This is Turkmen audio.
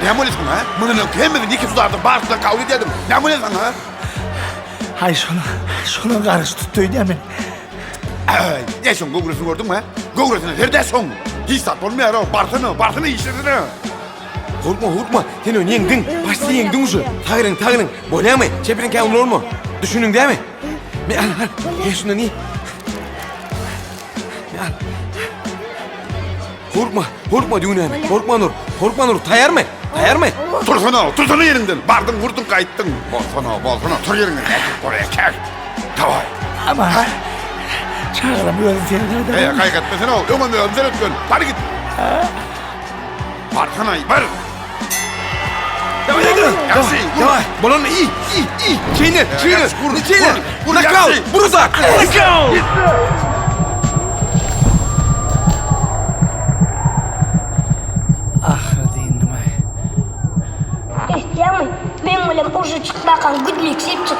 Näme bolýa saňa, hä? Mundan öňki hemmesini ýeke tutardyň, barysyndan kabul edýärdiň. Näme bolýa saňa, hä? Haý, şonuň, şonuň garyşy tutdy öýdýän men. Äý, ýa şoň göwresini gördüňmi, hä? Göwresine serdä şoň. Hiç zat bolmaýar-ow, barsana, barsana işlesene. Hurtma, hurtma, sen ony ýeňdiň, başda ýeňdiň uje. Sag eliň, sag eliň. Bolýamy? Çep eliňkä ulalma. Düşündiň dämi? Me, al, al. Gel şundan iý. Me, al. Hurtma, hurtma düwnämi. Horkma Nur, horkma Nur, taýarmy? Taýarmy? Tursana, tursana ýeriňden. Bardyň, vurduň, gaýtdyň. Bolsana, bolsana, tur ýeriňden. Erkek bol, erkek. Daway. Ama çagalam özüm seredäýdim. Eý, gaýgy etmesene, öňem özüm seretmen. Bar git. Barsana, bar. Daway, daway, Ýagşy, daway. Bolany iý, iý, iý. Çeýne, çeýne, çeýne. Nokaut, buruza. Nokaut. Ahyry dyndymaý. Eşitýäňmi? Meň bilen urşa çykmakaň güdüni çyp çyk.